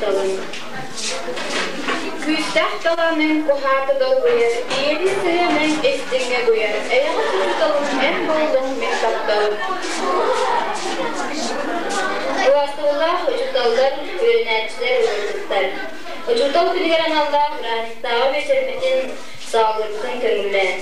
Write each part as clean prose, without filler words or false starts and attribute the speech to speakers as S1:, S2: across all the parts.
S1: тапталым.
S2: Күүстээх талааныҥ уһаата долгуйар, ийэлии сыһыаныҥ истиҥҥэ угуйар, эйэҕэс учууталым эн буоллуҥ мин тапталым.
S1: Убаастабыллаах учууталлар, үөрэнээччилэр, ыалдьыттар! Учуутал күнүгэр аналлаах бырааһынньыктааҕы биэчэрбитин саҕалыырбытын көҥүллээн.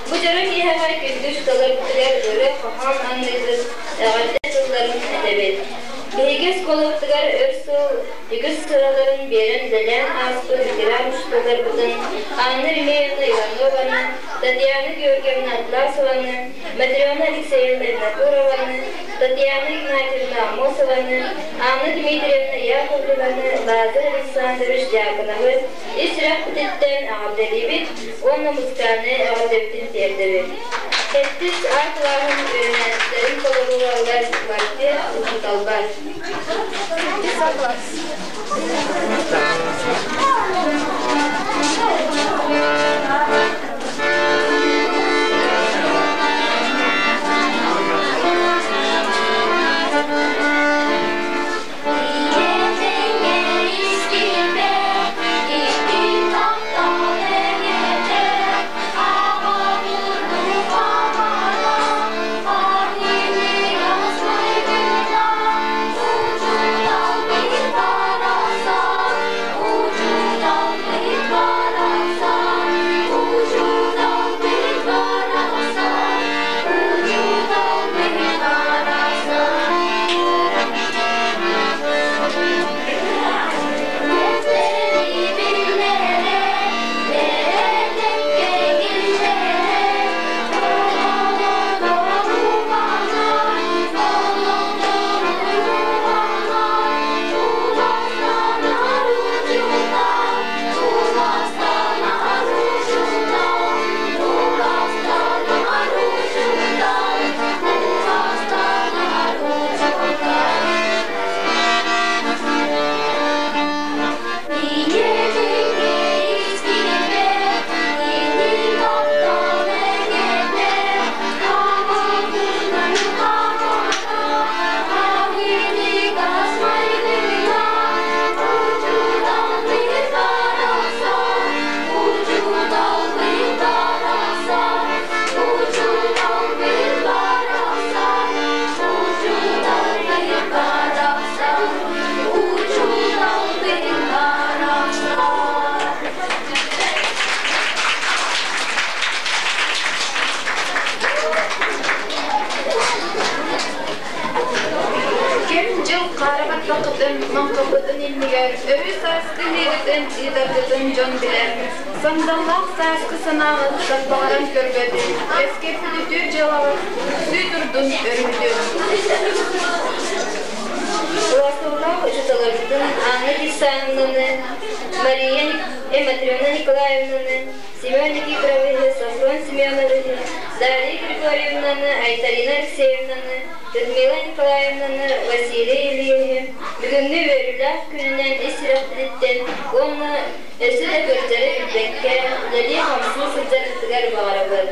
S1: Бу дьоро киэһэҕэ күндү учууталларбытыгар ырыа-хоһоон аныыбыт, эҕэрдэ тылларын этэбит. Биһиги оскуолабытыгар өр сыл үгүс сыраларын биэрэн үлэлээн ааспыт ветеран учууталларбытын Анна Ремеевна Иванованы, Татьяна Георгиевна Атласованы, Матрена Алексеевна Винокурованы, Татьяна Игнатьевна Аммосованы, Анна Дмитриевна Яковлеваны, Лазарь Александрович Дьяконовы ис сүрэхпититтэн эҕэрдэлиибит уонна музыкальнай эҕэрдэбитин тиэрдэбит. Сэттис А кылааһын үөрэнээччилэрин толорууларыгар квартет учууталбар.
S2: Сэттис А класс. Кэм-дьыл хаара баттаххытын, маҥхаппытын иннигэр өрүү сааскы ыһыыгытын, ыытаргытын дьон билэр. Сандаллаах сааскы санааҕыт сарбаҕаран көрбөтүн, кэскилбит үтүө дьыалаҕыт үксүү турдун өрүүтүн.
S1: Убаастабыллаах учууталларбытын Анна Кирсановнаны, Мария Матрена Николаевнаны, Семен Никифоровиһы, Софрон Семеновиһы, Дарья Григорьевнаны, Айталина Алексеевнаны, Людмила Николаевнаны, Василий Ильиһы бүгүҥҥү үөрүүлээх күнүнэн ис сүрэхпититтэн уонна өссө да кырдьары билбэккэ үлэлии-хамсыы сылдьаргытыгар баҕарабыт.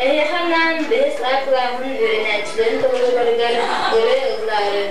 S1: Эһиэхэ анаан бэһис А кылааһын үөрэнээччилэрин толорууларыгар ырыа ыллаары.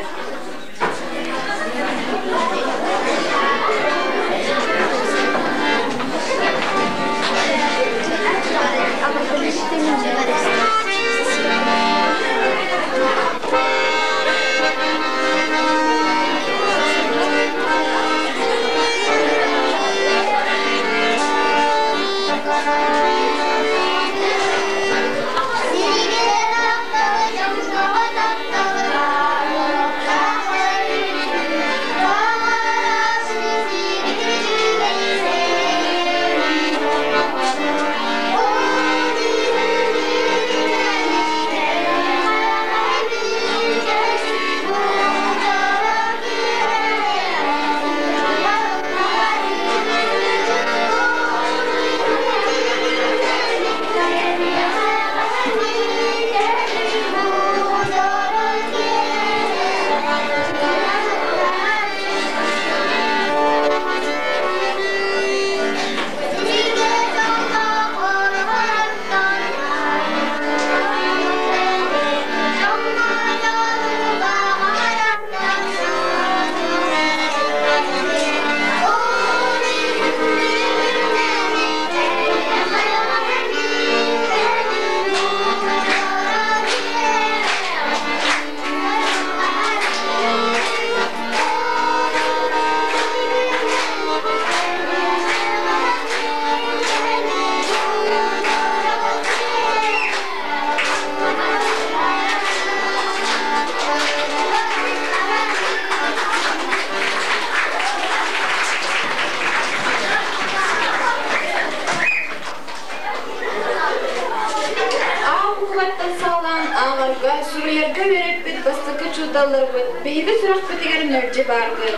S2: учууталларбыт биһиги сүрэхпитигэр мэлдьи бааргыт.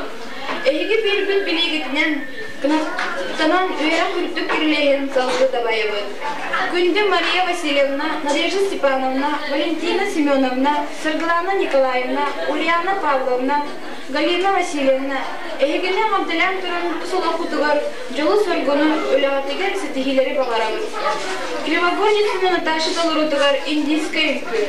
S2: Эһиги биэрбит билиигитинэн кынаттанан үөрэх үрдүк кирилиэһин салгыы дабайабыт. Күндү Мария Васильевна, Надежда Степановна, Валентина Семеновна, Саргылана Николаевна, Ульяна Павловна, Галина Васильевна, эһигини эҕэрдэлээн туран тус олоххутугар дьолу-соргуну, үлэҕитигэр ситиһиилэри баҕарабыт. Кривогорницына Наташа толоруутугар индийскэй үҥкүү.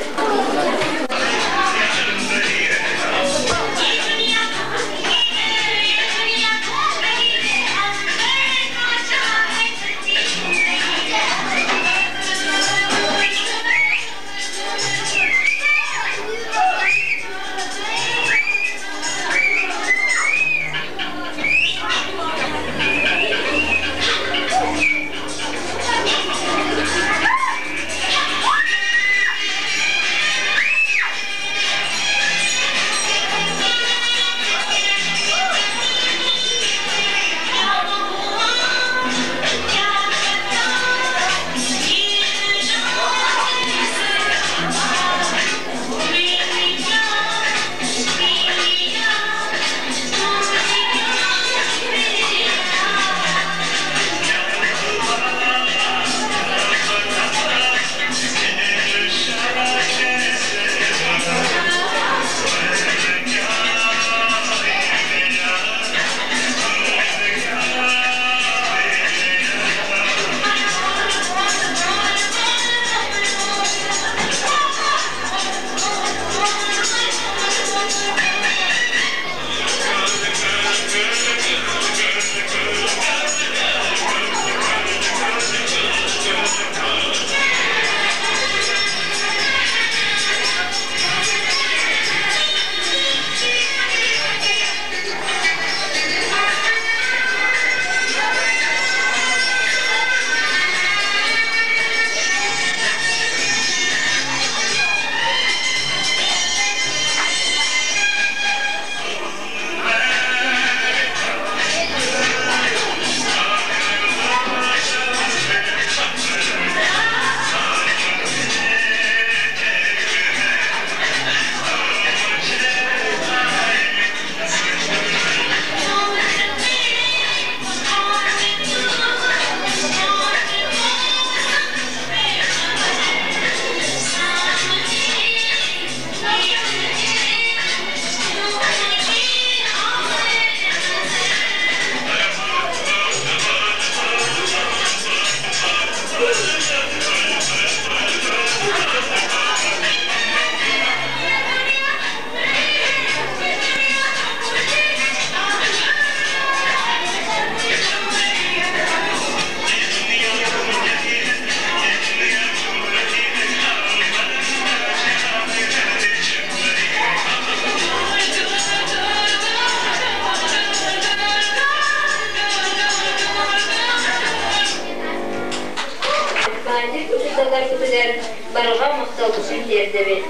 S1: Баанньык учууталларбытыгар барҕа махталбытын тиэрдэбит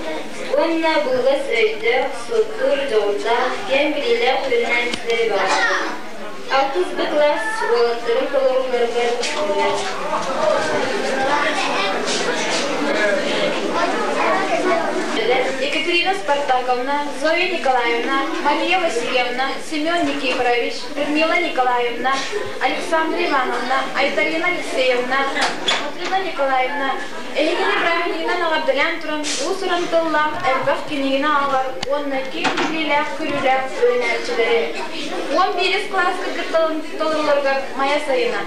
S1: уонна булугас өйдөөх, суоттуур дьоҕурдаах, киэҥ билиилээх үөрэнээччилэри баҕарабыт. Алтыс Б кылаас уолаттарын толорууларыгар
S2: Екатерина Спартаковна, Зоя Николаевна, Мария Васильевна, Семен Никифорович, Людмила Николаевна, Александра Ивановна, Айталина Алексеевна, Матрена Николаевна, эһигини бырааһынньыгынан эҕэрдэлээн туран уус-уран тыллаах элбэх кинигэни ааҕар уонна киэҥ билиилээх-көрүүлээх үөрэнээччилэри 11 кылааска кытта толорулларыгар Майа сайына.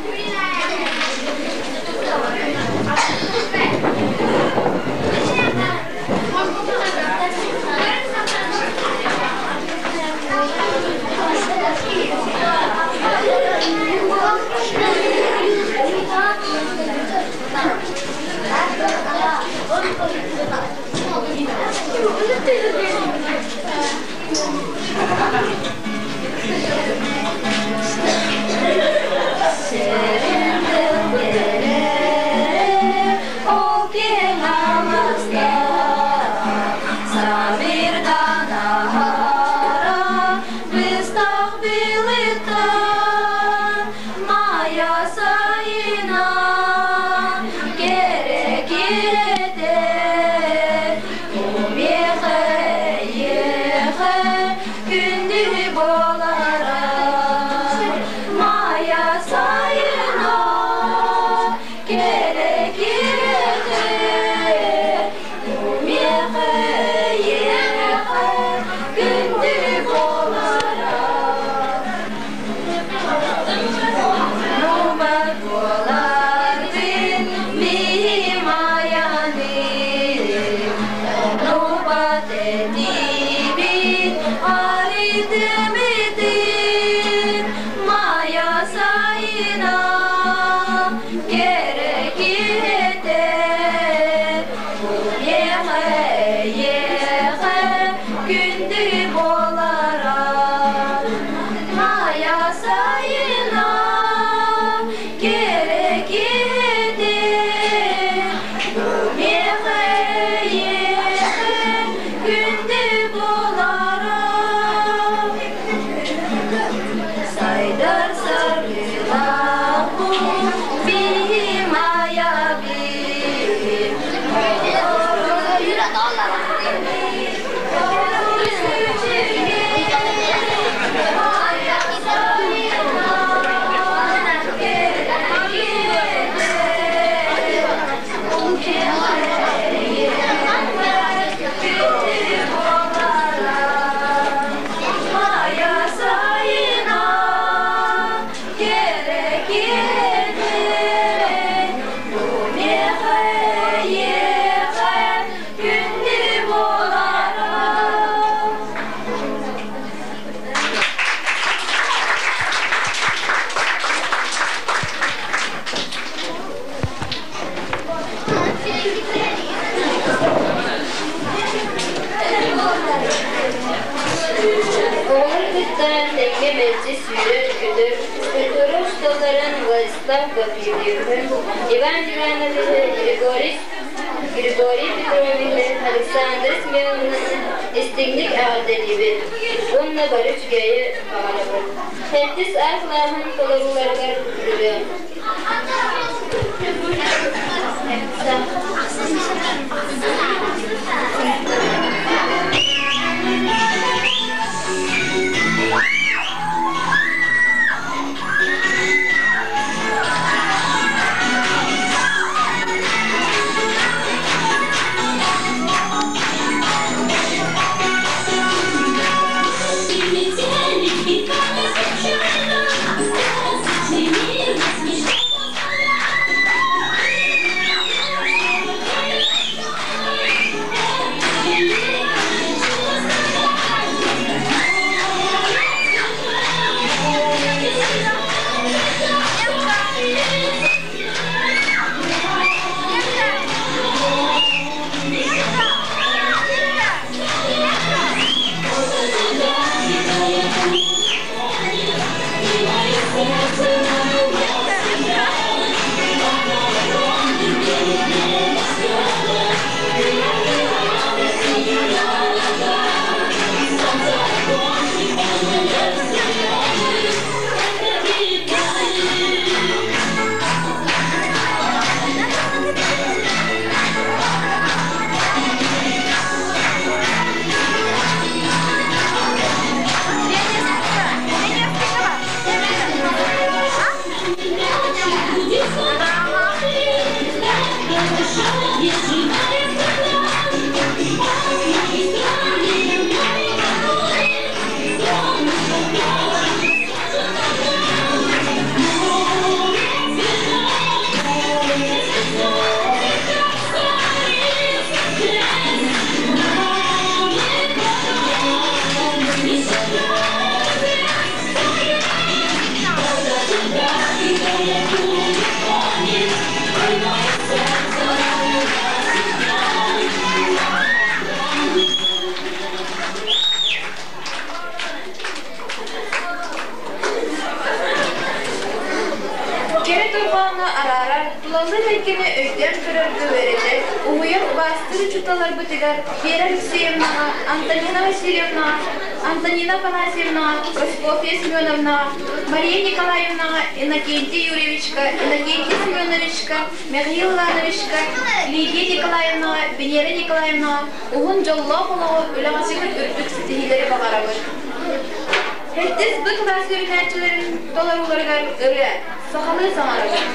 S2: киһитэ, бу миэхэ эйиэхэ күндү буолара. Майа сайына кэрэ киһитэ, бу миэхэ эйиэхэ күндү буолара. Сайдар саргылаах биһи Майа бир. Майа сайына кэрэ киһитэ, бу миэхэ эйиэхэ күндү буолара. Майа сайына кэрэ киһитэ, бу миэхэ эйиэхэ күндү буолара.
S1: Оҕолор кытта тэҥҥэ мэлдьи сүүрэр-көтөр, культура учууталларын Владислав Гаврильевиһы, Иван Ивановиһы, Григорий, Григорий Петровиһы, Александра Семеновнаны истиҥник эҕэрдэлиибит уонна бары үчүгэйи баҕарабыт. Сэттис А кылааһын толорууларыгар ырыа.
S2: Кэрэ дорҕоону араарар, тулалыыр эйгэни өйдөөн көрөргө үөрэтэр, уһуйар убаастыыр учууталларбытыгар Вера Алексеевнаҕа, Антонина Васильевнаҕа, Антонина Афанасьевнаҕа, Прокопья Семеновнаҕа, Мария Николаевнаҕа, Иннокентий Юрьевичка, Иннокентий Семеновичка, Михаил Ивановичка, Лидия Николаевнаҕа, Венера Николаевнаҕа уһун дьоллоох олоҕу, үлэҕитигэр үрдүк ситиһиилэри баҕарабыт. Сэттис Б кылаас үөрэнээччилэрин толорууларыгар ырыа, сахалыы саҥарабыт.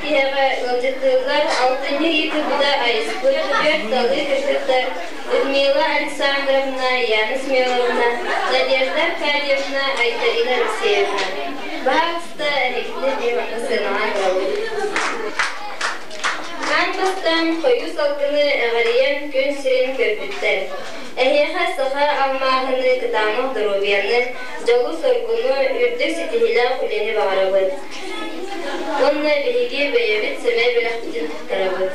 S1: киэһэҕэ ыалдьыттыыллар алтынньы ыйытыыбыта айыспыт түөрт талыы кыргыттар Людмила Александровна, Яна Смеловна, Надежда Аркадьевна, Айталина Алексеевна. Баһаалыста, эһигитини дии манна сыанаҕа ыҥырабыт. Аан бастаан хойуу салгыны эҕэрийэн күн сирин көрбүттэр. Эһиэхэ саха алмааһыныы кытаанах доруобуйаны, дьолу-соргуну, үрдүк ситиһиилээх үлэни баҕарабыт. Уонна биһиги бэйэбит сэмэй бэлэхпитин туттарабыт.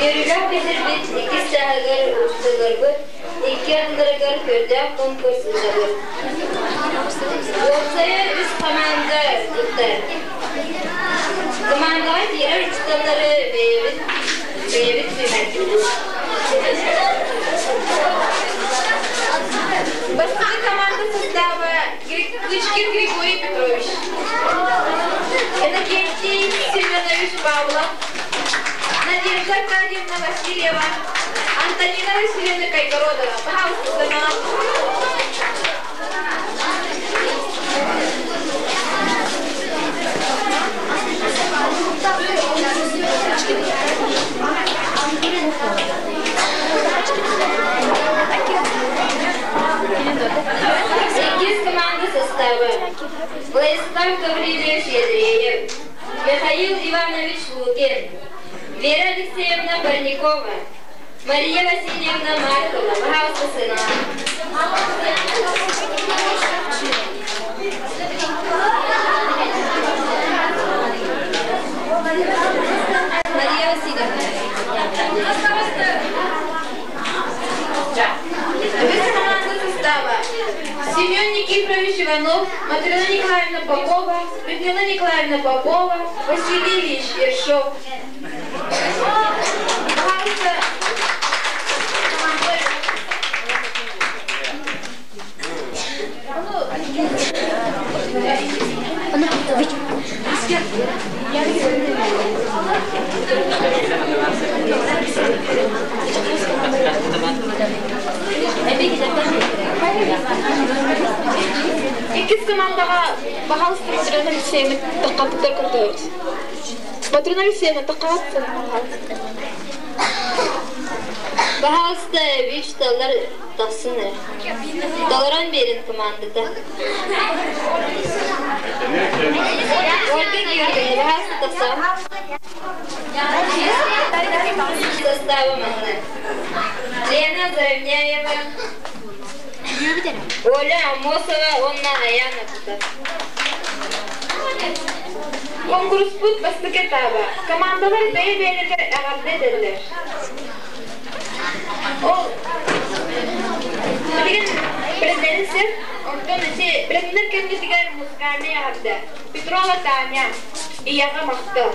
S1: Үөрүүлээх кэтирбит иккис чааһыгар усталарбыт икки ардыларыгар көрдөөх конкурс ыытабыт. Уопсайа үс хамаанда кыттар. Командаҕа киирэр учууталлары бэйэбит бэйэбит сүүмэрдиибит.
S2: Аркадьевна Васильева, Антонина Васильевна Кайгородова. Пожалуйста, сама.
S1: Иккис команда состава. Владислав Гаврильевич Ядреев, Михаил Иванович Лукин, Вера Алексеевна Парникова, Мария Васильевна Маркова. Пожалуйста, сына. Мария Васильевна.
S2: Үһүс команда состава. Семен Никифорович Иванов, Матрена Николаевна Попова, Людмила Николаевна Попова, Василий Ильич Ершов. Пожалуйста, команда. Иккис командаҕа пожалуйста, Матрена Алексеевна таххаттар көрдөбүт. Матрена Алексеевна таххаттар.
S1: Пожалуйста, үч таллар тахсын. Толорон берин командата. Ольга Георгиевна, пожалуйста, тахсан. Состава манна. Лена Заровняева, Оля Амосова, Онна Аяна Кутов.
S2: Конкурспут бастакы этаба. Командалар бэйэ-бэйэлэригэр эҕэрдэ этэллэр. Ол билигин президенсир, онтон ити президенттэр кэммитигэр музыкальнай эҕэрдэ. Петрова Таня, ийэҕэ махтал.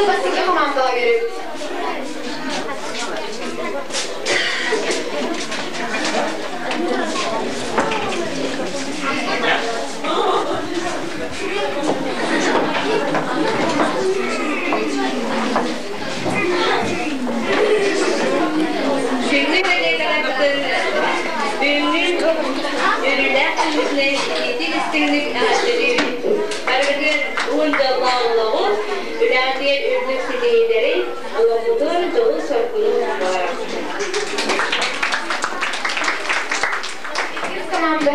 S2: Бастакы хамаандаҕа биэрэбит.
S1: Күндү коллегаларбытын бүгүҥҥү үөрүүлээх күммүтүнэн итиитик-истиҥник эҕэрдэлиибит. Барыгытыгар уһун дьоллоох олоҕу, үлэҕитигэр үрдүк ситиһиилэри, олоххутун дьолу-соргуну баҕарабыт.
S2: Иккис команда.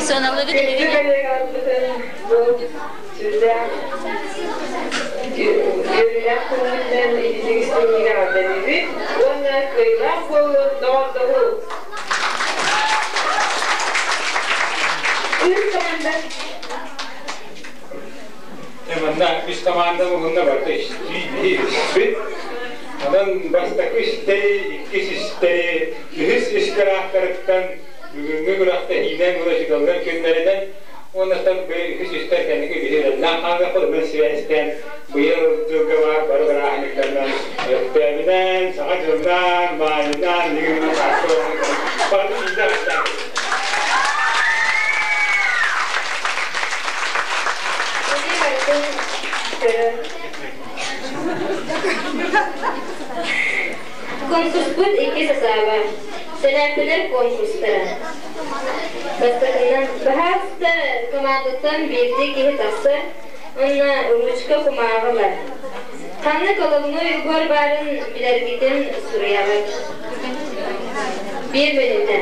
S1: Сыаналыгыт
S3: Күндү коллегаларбытын бу сүрдээх үөрүүлээх күммүтүнэн ититик истиҥник эҕэрдэлиибит уонна кыайыылаах буоллун, доҕордоһуу!
S2: Үс команда.
S4: Манна үс команда муһунна барыта истиибит. Онон бастакы үстэри, иккис үстэри, үһүс үс кыраахтарыттан бүгүҥҥү күрэхтэһиинэн уонна учууталлар күннэринэн уонна үһүс үстэр кэнники биһирэллээх хаалыахпыт онон сибээстээн быйыл дьылга баар бары бырааһынньыктарынан Өктөөбүнэн, Саҥа дьылынан, Маайынан, Ньыгынан, бары биирдэ
S1: Ити барытын көрөн. Конкурспут икки сасааба. Сэлээппэлэр конкурстара. Бастакынан баһаалыста командаттан биирдии киһи тахсар уонна ручка кумааҕы ылар. Ханнык головной убор баарын билэргитин суруйаҕыт. Биир мүнүүтэ.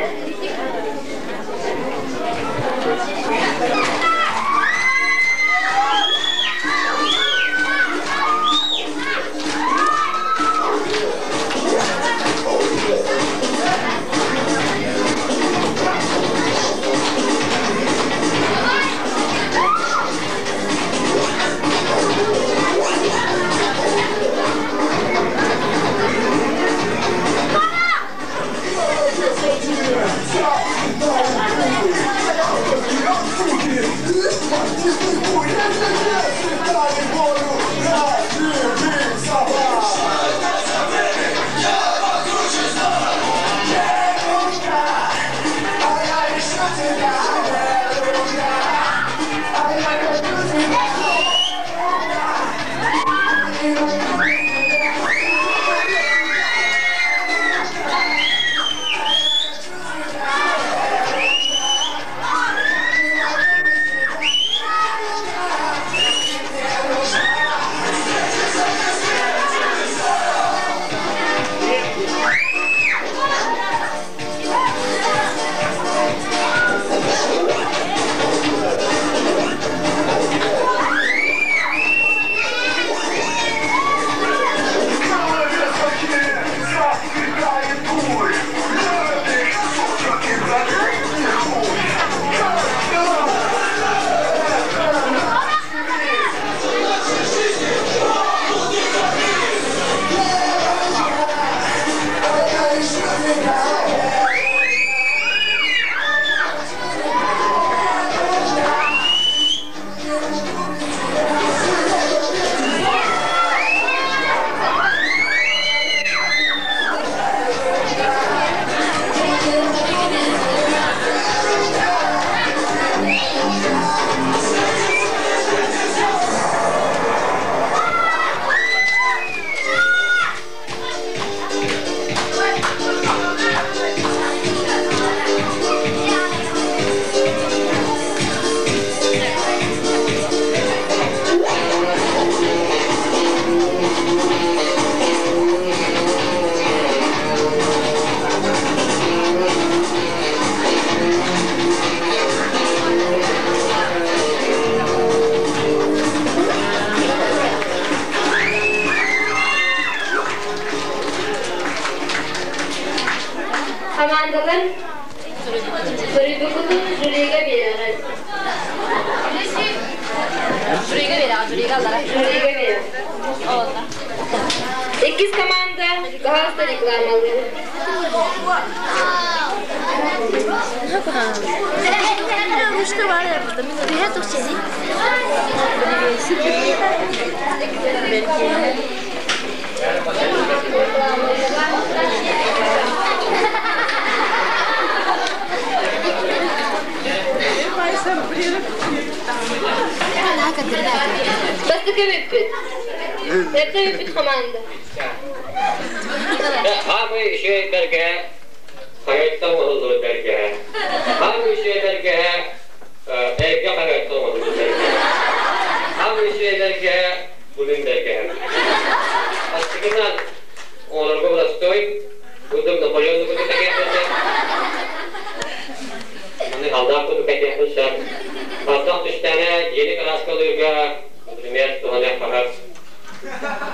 S1: Хамаандалар суруйбуккутун жюрига биэрэҕит.
S5: Жюрига биэрэҕит, жюрига аллара.
S1: Жюрига биэрэҕит. Иккис команда пожалуйста, рекламалыы. Бастакы бүппүт. Эрдэ бүппүт команда.
S6: Хаамый үчүгэй бэргэһэ, хайаттан оҥоһуллубут бэргэһэ. Хаамый үчүгэй бэргэһэ, эргэ хайаттан оҥоһуллубут бэргэһэ. Хаамый үчүгэй бэргэһэ, булун бэргэһэ. Бастакынан оҥорорго боростуой, курдук Наполеон курдук кэтиэхпин Маны халдаах курдук кэтиэхпин сөп. Хардах түстэҕинэ дьиэни кырааскалыырга, например, туһаныахха сөп.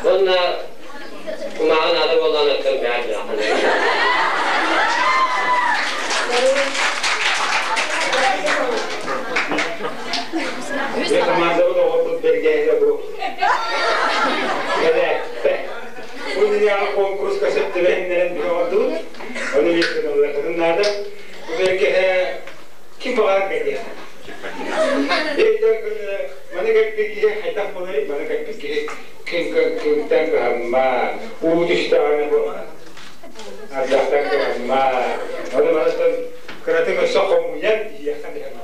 S6: Уонна кумааҕы наада буоллаҕына оттон бэйэм дьаахханар.
S4: Дьэ командабыт оҕорбут бэргэһэ бу. Кэлээттэ. Бу иннинээҕи конкурска сөп түбэһиннэрэн биһи оҕордубут. Ону биир гыналларбытын наада. Бу бэргэһэ ким баҕарар кэтиэх. Маны кэлбит киһи хайдах буоларый? Маны кэлбит киһи кимтэн кыһаммат, уу түстэҕинэ бу ардахтан кыһаммат. Ону барытын кыратык өссө хомуйан иһиэххэ дэһэн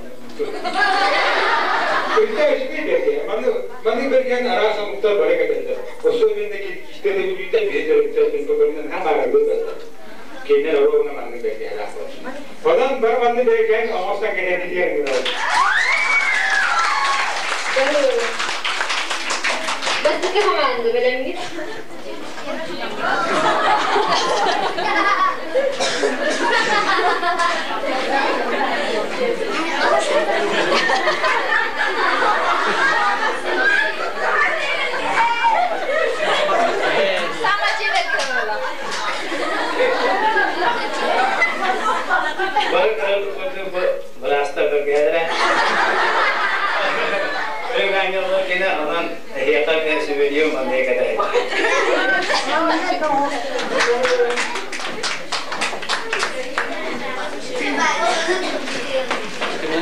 S4: Күндэ үчүгэй бэргэһэ. Маны маны бэргэһэн араас омуктар бары кэтэллэр. Особенно киргизтэр да бүлүүтэ биһи төрүттэрбин көмөнөн хамаарабыт Кинилэр оруобуна маннык бэргэһэлээх буолар. Онон бары маннык бэргэһэн оҥостон кэлэргитигэр ыҥырабын.
S1: Бастакы хамаанда бэлэмҥит?
S5: Саҥа дьиэ
S7: Бары кыралык быраастар бэргэһэлэрэ. Өрөҥ кини онон эһиэхэ мен сүбэлиэм маннык кэтэһит.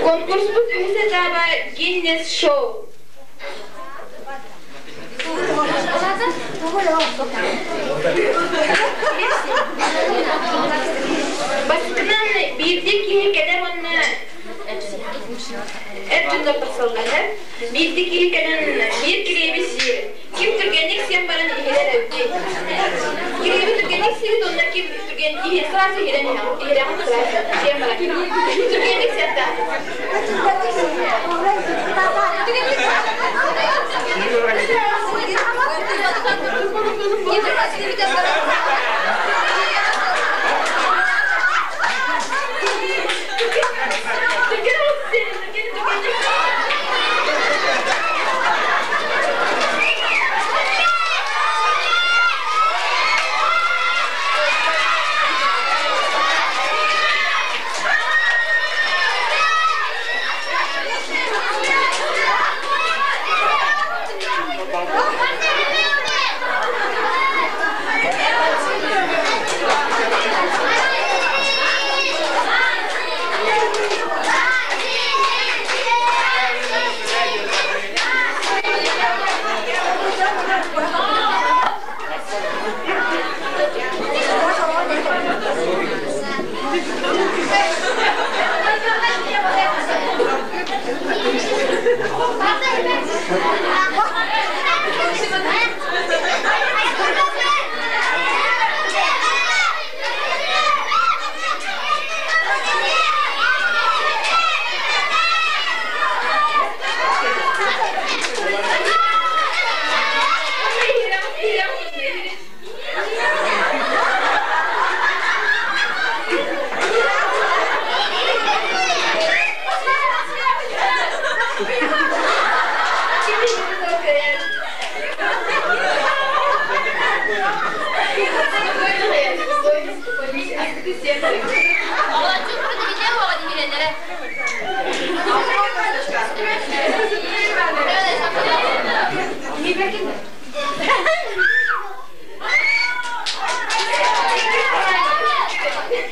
S2: Конкурспут үһүс этаба Гиннес шоу. Бастакынан биирдии киһи кэлэр уонна эр дьоннор тахсаллар. Биирдии киһи кэлэн биир килиэби сиир. Ким түргэнник сиэн баран иһирэр эбитий? Килиэби түргэнник сиир уонна ким түргэн иһир сразу иһирэн иһирэҕин сразу сиэн баран. Түргэнник сиэхтээх.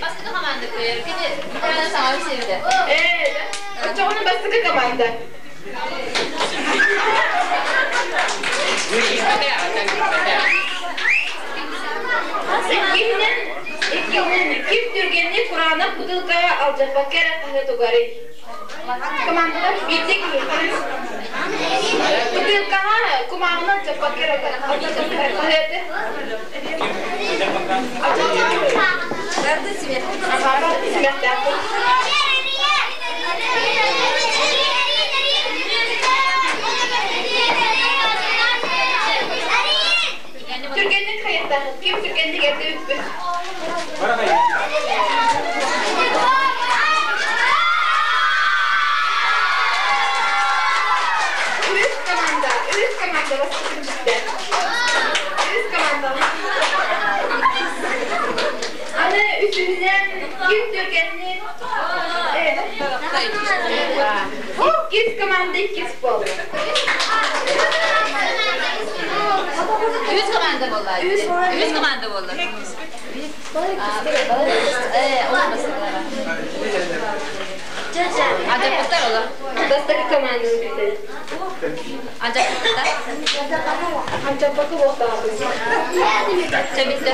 S5: Бастакы хамаанда кыайар. Кини
S2: Иккиһинэн, иккиһинэн ким түргэнник кураанах бытыылкаҕа алдьаппакка эрэ хаһыат угарый? Командалар биирдэ киһи. Бытыылкаҕа кумааҕынан алдьаппакка эрэ хаһыаты. Симэхтээхпин. Түргэнник хайахтаахыт. Ким түргэнник эрдэ бүппүт? Үс команда, үс команда бастакы бүттэ. Үс команда. Аны үсүһүнэн ким түргэнник Иккис команда иккис буолла.
S5: Үс команда буолла. Үс команда буолла. Антаппыттар ола.
S1: Бастакы команданы бүтэр.
S5: Антаппыттар.
S2: Антаппакы буолтаҕа.
S5: Чэбиттэ.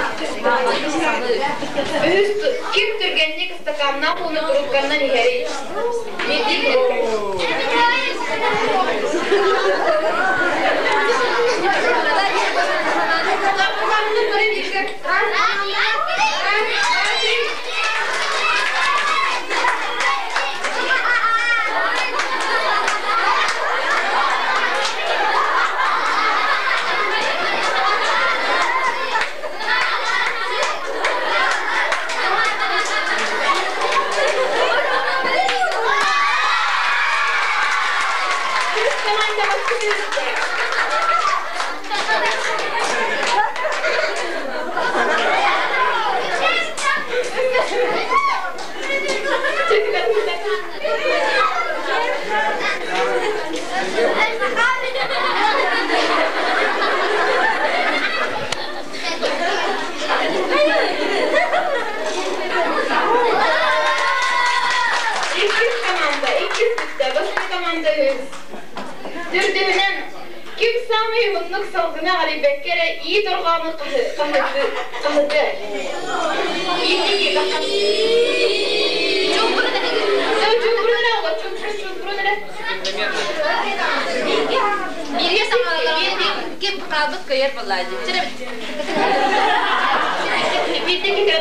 S2: Үһүс ким түргэнник ыстакааннаах ууну турукканнан иһэрий? Биирдии Иккис команда, иккис бүттэ, бастакы команда үһүс. Төрдүһүнэн ким саамай уһуннук салгыны арыйбакка эрэ ии торҕоону хаһыты. Иитики Чуҥкурун эрэ оҕо, чуҥкур, чуҥкурун эрэ.
S5: Бииргэ саҥалалар ким хаалбыт кыайар буоллаа дии.
S2: Биирдэ киһи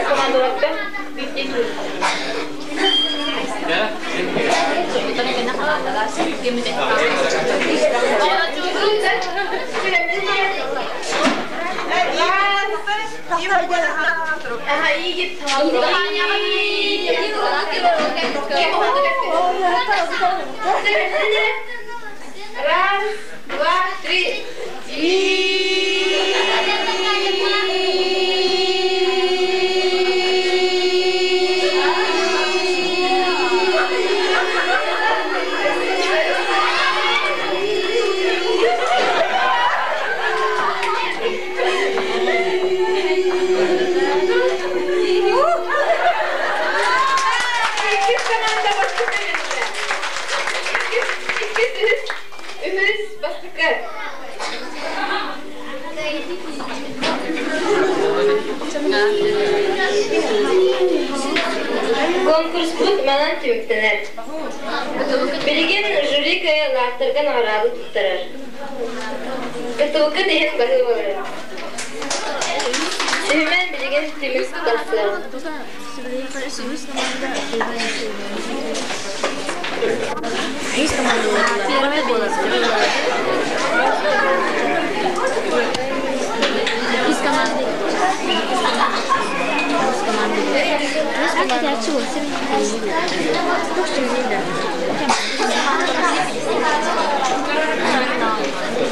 S2: командаларга биирдэ киһи. Раз, два, три. Иккис команда бастакы миэстэ. Иккис, үһүс, үһүс бастакы.
S1: Конкурспут манан түмүктэнэр. Билигин жюри кыайыылаахтарга наҕараада туттарар. Кытылыккыт иһин баһыыбалары. Түһүмэн билигин түмүк тахсыа.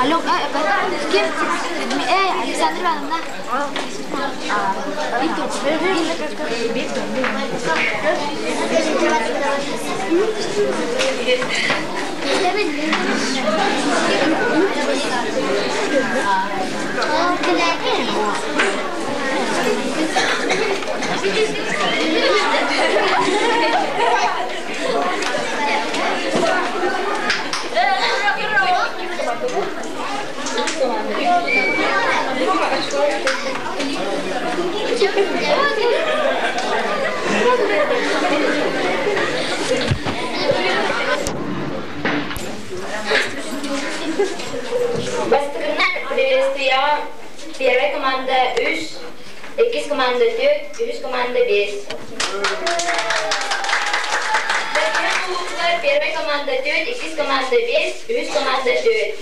S5: Алло, кем? Александра Ивановна.
S1: Бастакынан приветствияҕа первая команда үс, иккис команда түөрт, үһүс команда биэс. Бэркэһэн улуутугар первая команда түөрт, иккис команда биэс, үһүс команда түөрт.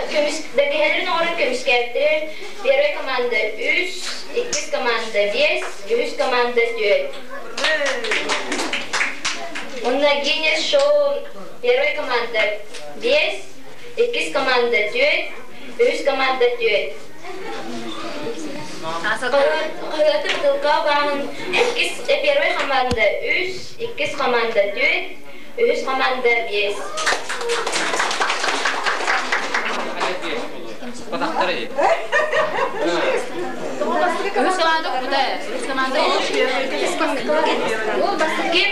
S1: Көмүс, бэргэһэлэрин оҥорон көмүскээбиттэрэр первая команда үс, иккис команда биэс, үһүс команда түөрт. Уонна Гиннес шоу первая команда биэс, иккис команда түөрт, үһүс команда түөрт. Хаһыаты бытылка бааһын иккис первая команда үс, иккис команда түөрт, үһүс команда биэс.
S5: Үһүс команда кута. Үһүс команда
S1: Ким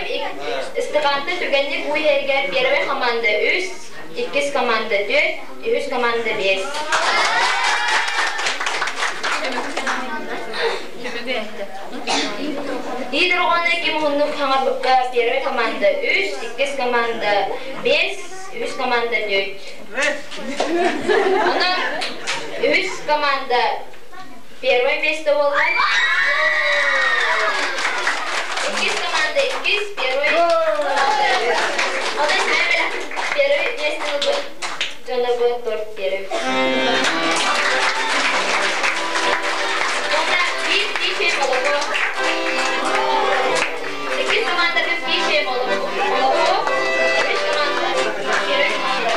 S1: ыстакаанта түргэнник уу иһэригэр первая команда үс, иккис команда түөрт, үһүс команда биэс. Лидер оҕону ким уһуннук хаҥарбыкка первая команда үс, иккис команда биэс, үһүс команда түөрт. Онон үһүс команда первое место буолла. Иккис команда иккис, первый команда. Онон первый место ылбыт дьоно бу торт первый. Уонна биир пишем молоко. Иккис команда пишем молоко. Үһүс команда первый команда.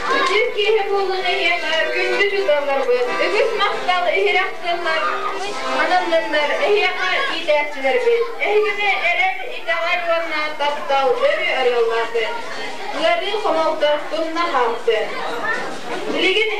S2: Үтүө киэһэ буоллун эһиэхэ, күндү дьуталларбыт, үгүс махтал иһирэх тыллар ананныннар эһиэхэ иитээччилэрбит. Эһигини эрэл, итэҕэл уонна таптал өрүү арыаллаатын. Ыарыы хомолто тумна хаамтын. Билигин